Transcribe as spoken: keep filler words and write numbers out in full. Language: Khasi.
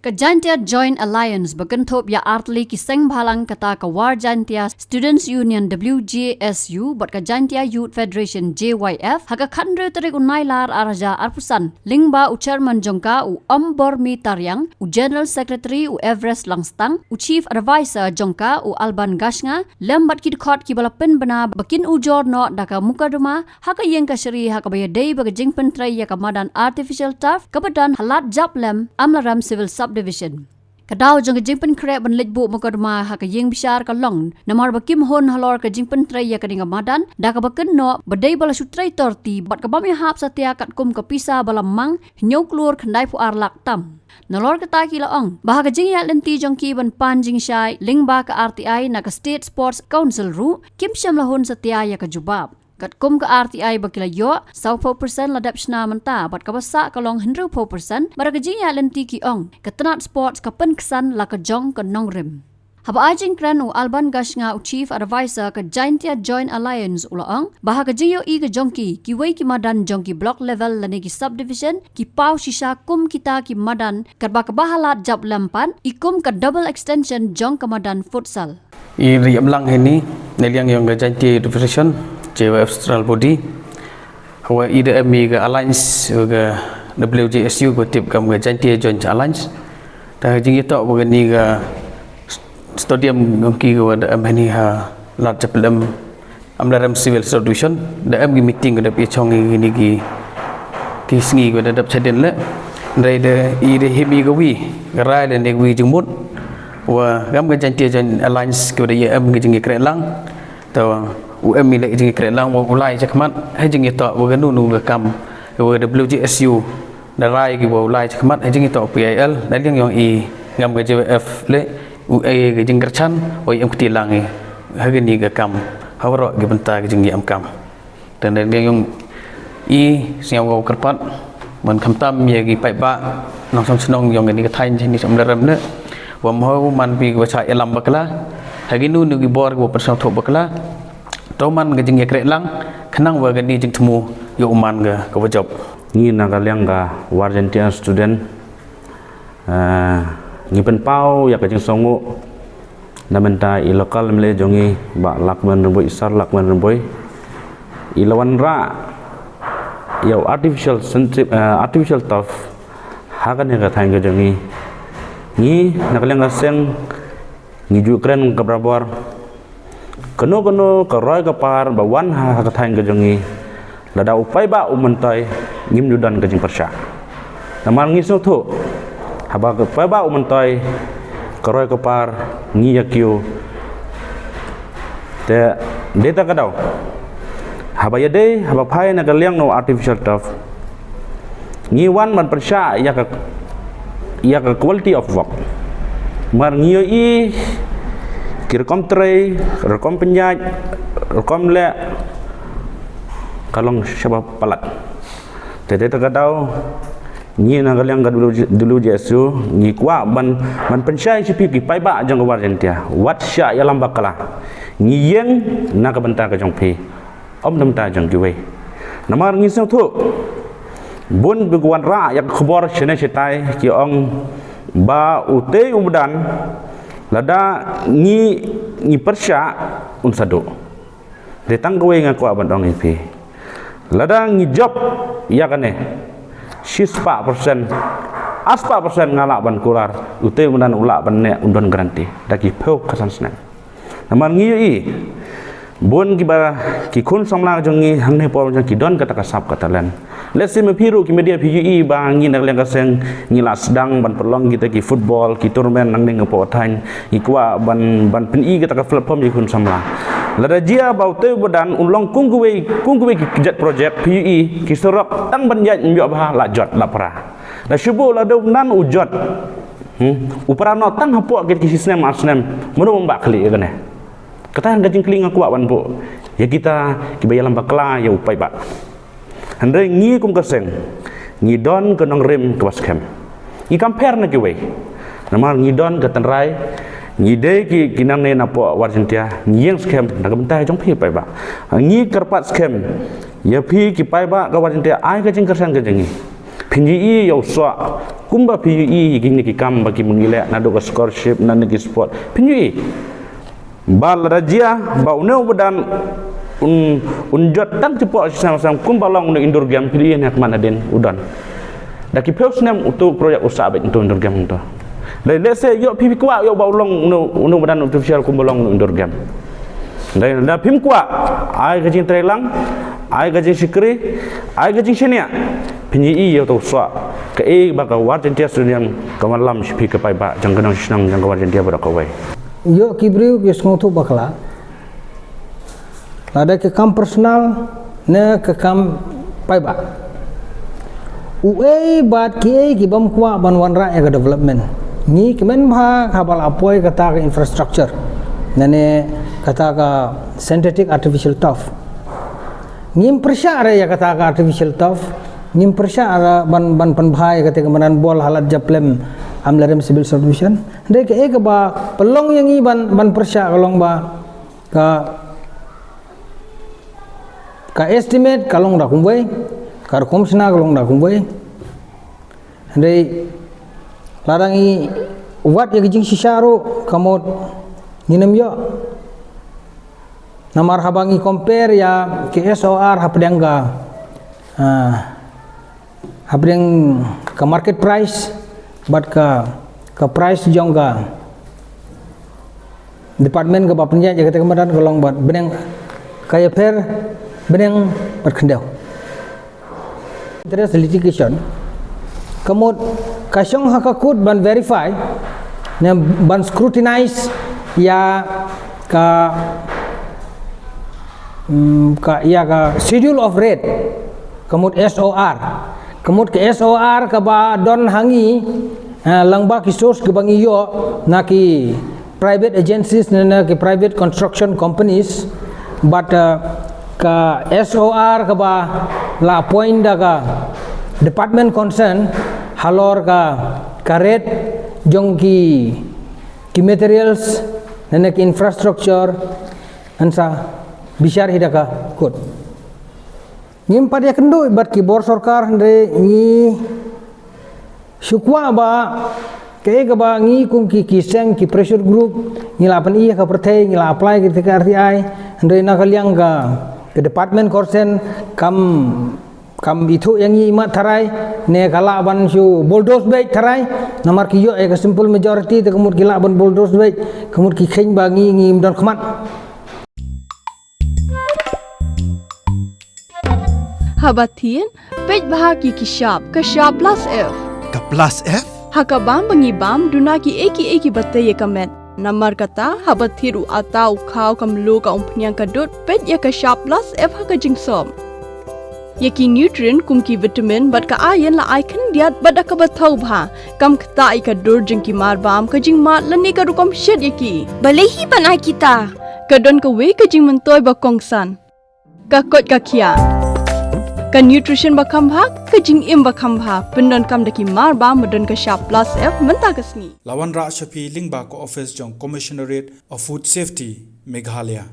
Ka Jaintia Joint Alliance ba kynthup ïa artylli ki seng bhalang kata ka War Jaintia Students Union W J S U bad ka Jaintia Youth Federation J Y F ha ka khathynriew tarik u Nailar ar hajar arphew san lyngba u chairman jong ka u Ombormi Tariang, u general secretary u Everest Langstang, u chief advisor jong ka u Alban Gashnga, lem bad ki dkhot kiba la pynbna ba kin ujor noh da ka mukaduma ha ka ïing kashari ha kaba ïadei bad ka jingpyntrei ïa ka madan artificial turf kaba don ha Ladjablem, Amlarem Civil Subdivision. Ka daw jong ka jingpynkhreh ban leit buh mukaduma ha ka ïing bishar ka long namar ba kim hun halor ka jingpyntrei ïa kane ka madan da kaba kynnoh ba dei ba la shu trei torti bad ka bym ïahap satia katkum ka pisa ba la mang hynñiew klur khyndai phew ar lak tam. Nalor kata ki la ong ba ha ka jingïaid lynti jong ki ban pan jingshai lyngba ka R T I na ka State Sports Council ruh kim shym la hun satia ïa ka jubab. Katkum ka R T I ba ki la ïoh, saw phew percent la dep shna mynta bad kaba sah ka long hynriew phew percent, bad ha ka jingïaid lynti ki ong ka tnat sports ka pynksan la ka jong ka nongrim. Haba ai jingkren u Alban Gashnga, u chief advisor ka Jaintia Joint Alliance, u la ong ba ha ka jingïohi ka jong ki, kiwei ki madan jong ki block level lane ki subdivision ki paw shisha kum kita ki madan katba kaba ha Ladjablem pat i kum ka double extension jong ka madan futsal. I da ïam lang hini na liang jong ka Jaintia Youth Federation, J Y F Central Body. Hawa i da em i ka alliance ka W J S U, ka tip kam ka Jaintia Joint Alliance. Ta ka jingïatoh ba kani ka stadium jong ki ka da em hini ha Ladjablem, Amlarem Civil Subdivision, da em ki meeting ka da phi chong i ni ki ki sngi ka da dap chadin le. Ndai da i da himi ka wi ka rai le ne wi jingmut wa gam ka Jaintia Joint Alliance ka da ïa em ki jingïakren lang. Ta u em i le jingïakren lang wa u lai chakmat ha jingïatoh wa ka nu nu ka kam wa ka W J S U. Da rai ki wa u lai chakmat ha jingïatoh P I L na liang jong i gam ka J Y F le u ai ka jingkyrchan wa i em kti lang i ha kani ka kam ha waroh ki bynta ka jingïa em kam. Te na liang jong i sngewbha kyrpad ban khamtam ïa ki paidbah nongshong shnong jong kani ka thaiñ shini Amlarem ne wa mho man phi ka wa cha ïalam bakla ha ki nu nu ki bor ki wa pynsngewthuh bakla. To man ka jingïakren lang khnang wa kani jingthmu ïa u man ka ka wa jop. Ngi na ka liang ka War Jaintia student, eh, ngi pynpaw ïa ka jingsngewnguh na mynta i local M L A jong ngi, Bah Lahkmen Rymbui, Sir Lahkmen Rymbui, i la wanrah ïa u artificial centri-, eh, artificial turf ha kane ka thaiñ ka jong ngi. Ngi na ka liang ka seng ngi ju kren ka barabor. Kano kano ka roi ka par ba wan ha, ha ka thaiñ ka jong ngi, lada u paidbah u myntoi, ngim ju don ka jingpyrshah. Namar ngi sngewthuh haba ka paidbah u myntoi, ka roi ka par ngi ïa kiew. Te dei ta ka daw haba ïadei haba phai na ka liang na u artificial turf, ngi wan ban pyrshah ïa ka, ïa ka quality of work. Mar ngi ïohi ki rukom trei, rukom pynïaid, rukom leh ka long shaba palat. Te dei ta ka daw ngi na ka liang ka W J S U ngi kwah ban, ban pynshai sha phi ki paidbah jong ka War Jaintia, wat shah ïalam bakla. Ngi ïeng na ka bynta ka jong phi, ym na bynta jong kiwei. Namar ngi sngewthuh bun ba ki wanrah ïa ka khubor shane shatai ki ong ba utei u madan lada ngi, ngi pyrshah un sa duh. Dei tang kawei nga kwah ban ong ïa phi, lada ngi jop ïa kane, shispah percent, arspah percent nga lah ban kular utei u madan u lah ban neh un don guarantee da ki phew ka san snem. Namar ngi ïohi bun kiba ki khun samla jong ngi hangne por jong ki don kata ka sap ka talent. Let's say ma phi ruh ki media phi ïohi ba ngi na ka liang ka seng ngi la sdang ban pynlong kita ki football ki tournament nangne hapoh thaiñ, ngi kwah ban, ban pyni kata ka platform ïa ki khun samla. Lada jia ba utei u madan un long kum kawei, kum kawei ki kjat project phi ïohi ki surok tang ban ïaid ym ïoh bha, la jot la pra. Lada shu bun lada u madan u jot, hmm, u pra noh tang hapoh ki, ki shisnem arsnem, mano ba khlieh ïa kane? Kata ka jingkylli nga kwah ban buh ïa kita kiba ïalam bakla ïa u paidbah. Hynrei ngi kum ka seng ngi don ka nongrim kaba skhem. Ngi kam pher na kiwei. Namar ngi don ka tynrai, ngi dei ki, ki nangne napoh War Jaintia, ngi ïeng skhem na ka bynta jong phi paidbah. Ngi kyrpad skhem ïa phi ki paidbah ka War Jaintia, ai ka jingkyrshan ka jong ngi. Phin ïohi ïa u soh kumba phin ïohi ïa kine ki kam ba ki mynta leh, naduh ka scholarship, naduh ki sport. Phin ïohi ba lada jia ba une u madan un, un jot tang shapoh shi snem, snem kumba long une u indoor game, phi ïohi ne khmat hadien u don. Da ki phew snem uto u project u sah beit uto u indoor game uto. Dei lehse ïoh phi kwah ïoh ba u long une, une u madan artificial kumba long une u indoor game. Dei lada phim kwah, ai ka jingtreilang, ai ka jingshakri, ai ka jingshaniah, phin ïohi ïa uto u soh. Kaei ba ka War Jaintia Stadium ka wanlam sha phi ka paidbah jong ka nong shnong jong ka War Jaintia baroh kawei. Ïoh ki briew ki sngewthuh bakla. Lada ka kam personal ne ka kam paidbah. Uei bad kiei ki bym kwah ban wanrah ïa ka development. Ngi kmen bha haba la poi kata ka infrastructure, lane kata ka synthetic artificial turf. Ngim pyrshah re ïa kata ka artificial turf. Ngim pyrshah re ban, ban pynbha ïa kata ka madan ball ha Lad Japlem, Amlarem Civil Subdivision. Hynrei kaei kaba pynlong ïa ngi ban, ban pyrshah ka long ba ka, ka estimate ka long da kumwei, ka rukom shna ka long da kumwei. Hynrei lada ngi wad ïa ka jingshisha ruh ka mut ngin ym ïoh. Namar haba ngi compare ïa ka S O R hapdeng ka, ah, hapdeng ka market price bad ka, ka price jong ka department kaba pynïaid ïa kata ka madan ka long bad bneng, ka ïapher bneng bad khyndew. Interest litigation ka mut ka shong ha ka court ban verify ne ban scrutinize ïa ka, mm, ka, ïa ka schedule of rate, ka mut S O R. Ka mut ka S O R kaba don ha ngi, eh, lyngba ki source kiba ngi ïoh na ki private agencies ne na ki private construction companies, but, eh, ka S O R kaba la appoint da ka department concern halor ka, ka rate jong ki, ki materials ne na ki infrastructure, ngan sa bishar hi da ka court. Ngim pat ïakynduh bad ki bor sorkar, hynrei ngi shu kwah ba kaei kaba ngi kum ki, ki seng, ki pressure group, ngi la pyni ïa ka pyrthei, ngi la apply ki, ka R T I, hynrei na ka liang ka, ka department concern kam, kam ithuh ïa ngi imat tharai, ne ka lah ban shu bulldoze beit tharai. Namar ki ïoh ïa ka simple majority, te ka mut ki lah ban bulldoze beit, ka mut ki kheiñ ba ngi, ngim don khmat. Haba thied, peit bha ki, ki shap, ka shap plus F. Ka plus F? Ha ka bam ba ngi bam, duna kiei kiei kiba tei ïa ka met. Namar kata, haba thied u atta, u khaw, ka mluh, ka umphniang, ka dud, peit ïa ka shap plus F ha ka jingsop. Ïa ki nutrient kum ki vitamin bad ka iron la ai khyndiat bad da kaba thaw bha. Kam ktah ïa ka dur jong ki marbam, ka jingmad lane ka rukom shet ïa ki. Balei hi ban ai kita? Ka don kawei ka jingmyntoi ba kongsan. Ka koit ka khiah. Ka nutrition ba kham bha, ka jingim ba kham bha. Pyndonkam da ki marbam ba don ka shap plus F mynta ka sngi. La wanrah sha phi lyngba ka office jong Commissionerate of Food Safety, Meghalaya.